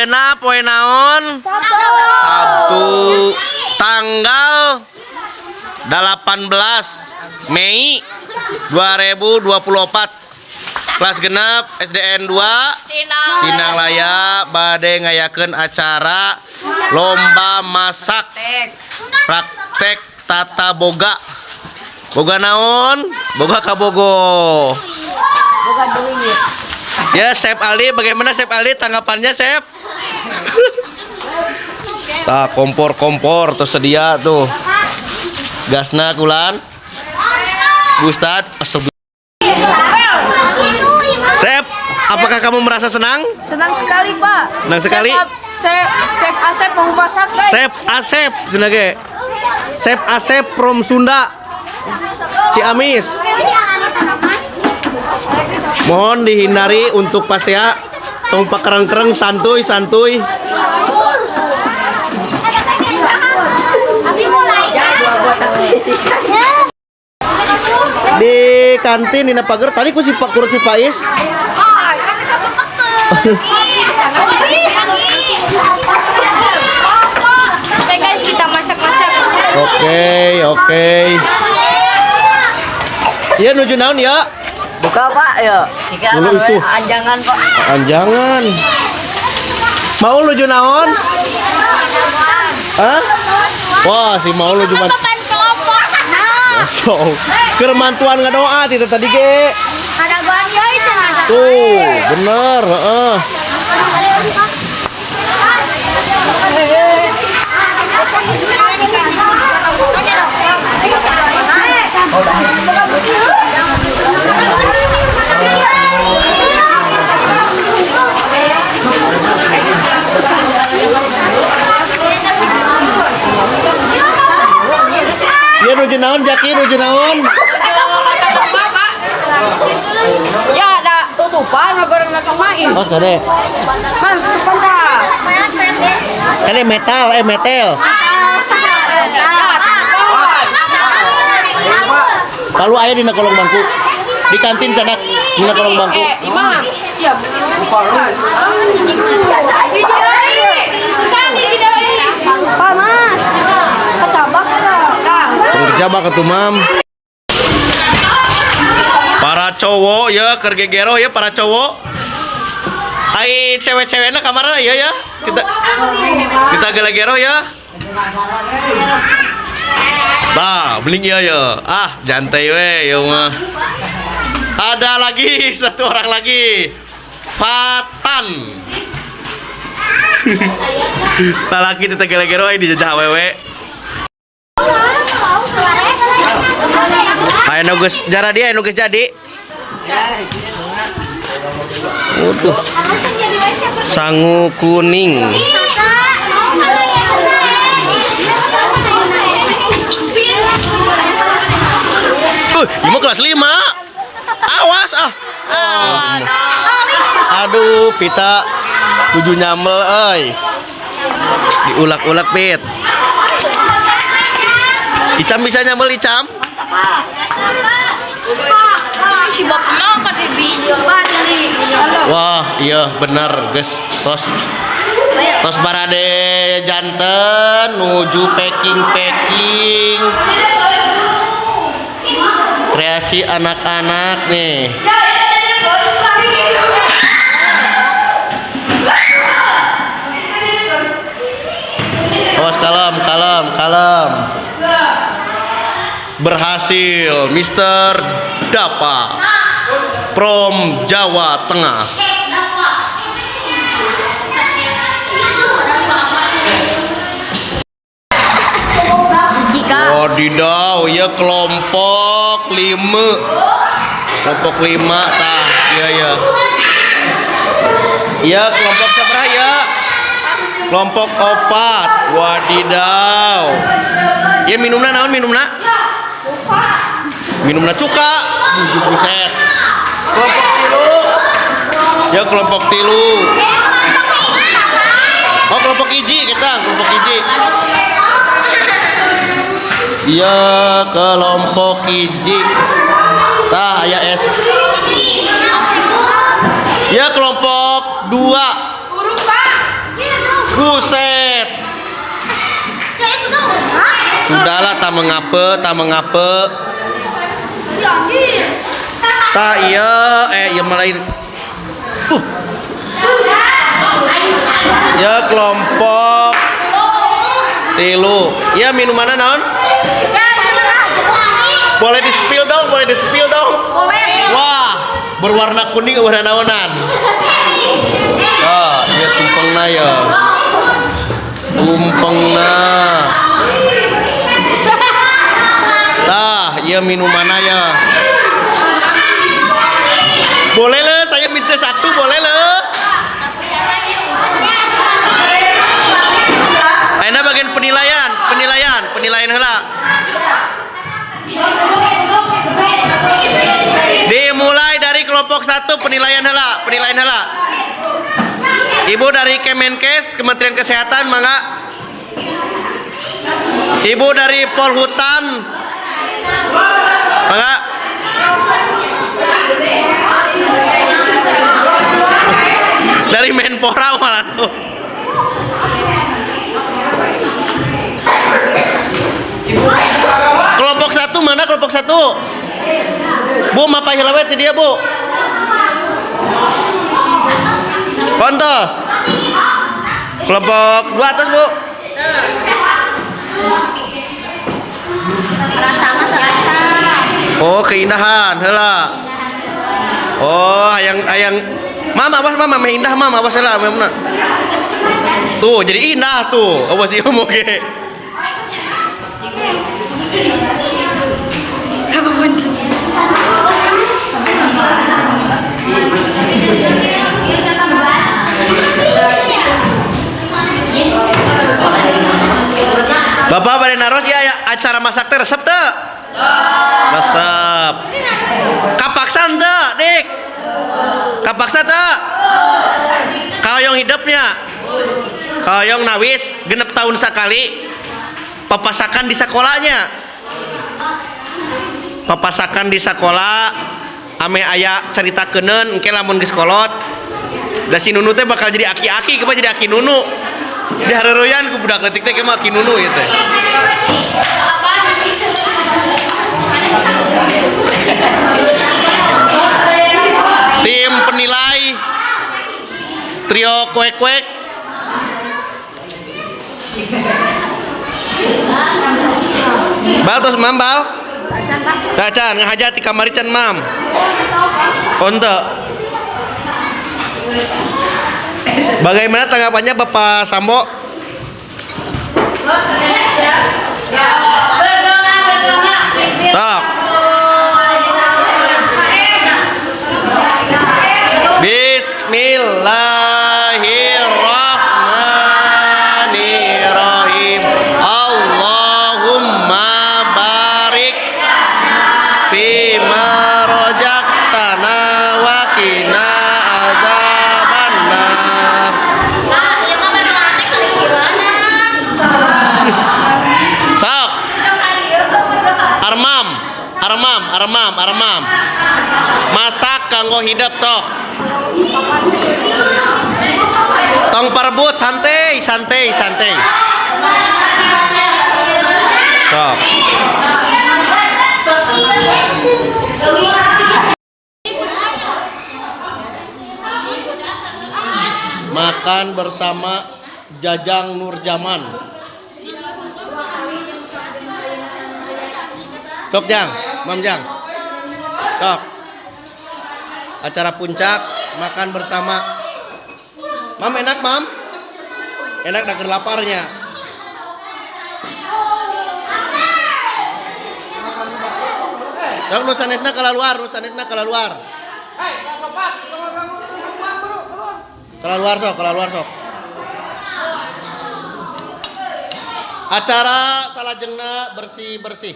Ayeuna poe naon? Sabtu. Tanggal 18 Mei 2024. Kelas 6 SDN 2 Sindanglaya bade ngayakeun acara lomba masak praktek tata boga. Boga naon? Boga kabogo. Boga duit. Ya, Chef Ali, bagaimana Chef Ali tanggapannya, Chef? Tah, kompor-kompor tersedia tuh. Gasna kulan. Ustad, astagfirullah. Chef, apakah kamu merasa senang? Senang sekali, Pak. Senang sekali? Chef Asep mau masak, guys. Chef Asep, cenah ge. Chef Asep from Sunda. Ciamis. Mohon dihindari untuk pasea tong pakereng-kereng, santuy santuy. Ya, dua buat aku. Di kantin dina pager tadi ku si Pak kurut si Pais. Ah, kan kita Oke guys, kita masak-masak. Oke. Iya, nuju naon ya? Buka, Pak, ya. Dulu itu. Anjangan, Pak. Anjangan. Mau nuju naon? Hah? Wah, si mau nuju man. Kelompok. So, keur mantuan ngadoa ti tadi ge. Ada gua itu ada. Tuh, bener, heeh. Iya, nuju naon Jaki, nuju naon? Ya ada tutupan, goreng main. Oh, kade. Mah, tutupan tak? Kade metal, eh metal. Kalau aya dina kolong bangku. Di kantin canak dina kolong bangku. Eh, Imah. Iya. Panas. Kecabak kan? Tong kejabak atuh, Mam. Para cowok ya keur gegero ya para cowok. Ai cewek-cewekna kamarana ya ya. Kita gelegero ya. Bah, beling iya ya. Ah, jantai we ya mah. Ada lagi satu orang lagi. Fatan. Talaki kita gelegero ai dijajah awewe. Ayo nu geus jara dia nu geus jadi. Waduh. Sangu kuning. Ini kelas 5. Awas ah. Aduh, Pita kudu nyamel euy. Diulak-ulak, Pit. Icam bisa nyamel, Icam? Si bapak kan Wah, iya bener, guys. Tos tos barade janten nuju packing-packing. Kreasi anak-anak nih. Awas, kalem, kalem, kalem. Berhasil Mister Dapa from Jawa Tengah. Wadidaw, ya kelompok 5. Kelompok 5 tah, iya ya. Iya, kelompok sabaraha ya? Kelompok 4. Wadidaw. Ya minumna naon minumna? Minumna cuka. Bujuk buset. Kelompok 3. Ya kelompok 3. Oh, kelompok 1 kita, kelompok 1. Iya, kelompok 1. Tah aya S. Ya kelompok 2. Buset. Sudahlah, tak mengapa, tak mengapa. Tak iya, iya malain. Ya kelompok 3. Ya minumannya naon? Boleh di spill dong, boleh di spill dong. Boleh. Wah, berwarna kuning warna naonan. Ah, ya tumpengna ya. Tumpengna. Tah, ya minumannya ya. Boleh le, saya minta satu boleh le. Ayeuna bagian penilaian, penilaian, penilaian heula. Dimulai dari kelompok 1 penilaian heula, penilaian heula. Ibu dari Kemenkes, Kementerian Kesehatan, mangga. Ibu dari Polhutan, mangga. Dari Menpora malah tuh. Kelompok 1 mana kelompok 1? Bu, mapah heula we ti dia, Bu. Kontos. Kelompok 2 atas, Bu. Oh, keindahan heula. Oh, hayang hayang Mama, awas mama, meh indah mama, awas heula mama. Tuh, jadi indah tuh. Awas ieu mah ge. Bapak bade naros ya, ya acara masak teh resep teu? Resep. Kapaksa henteu, Dik? Kapaksa teu? Kahoyong hidupnya. Kahoyong nawis 6 tahun sekali papasakan di sekolahnya. Papasakan di sekolah ame aya cerita keuneun engke lamun geus kolot. Da si Nunu teh bakal jadi aki-aki, kumaha jadi aki Nunu. Dihareureuyan ku budak leutik teh kumaha aki Nunu ieu teh. Tim penilai trio kuek-kuek. Bal tos mam bal? Tacan ngahaja ti kamari can mam. Onte. Bagaimana tanggapannya Bapak Sambo? Sok. Bismillahirrahmanirrahim. Allahumma barik fima razaqtana wa qina azabannar. Nah, ieu mah berdoa teh kalikilanan. Sok. Armam, armam, armam, armam. Masak kanggo hidup sok. Tong parebut, santai, santai, santai. Sok. Makan bersama Jajang Nurjaman. Sok Jang, Mam Jang. Sok. Acara puncak makan bersama. Mam enak, Mam? Enak dah laparnya. Sok nu sanesna keluar, nu sanesna keluar. Keluar sok, keluar sok. Acara salajengna bersih-bersih.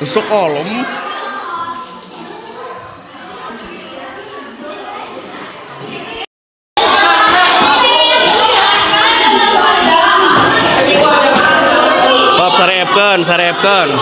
Tusuk kolom. Sareepkeun, sareepkeun.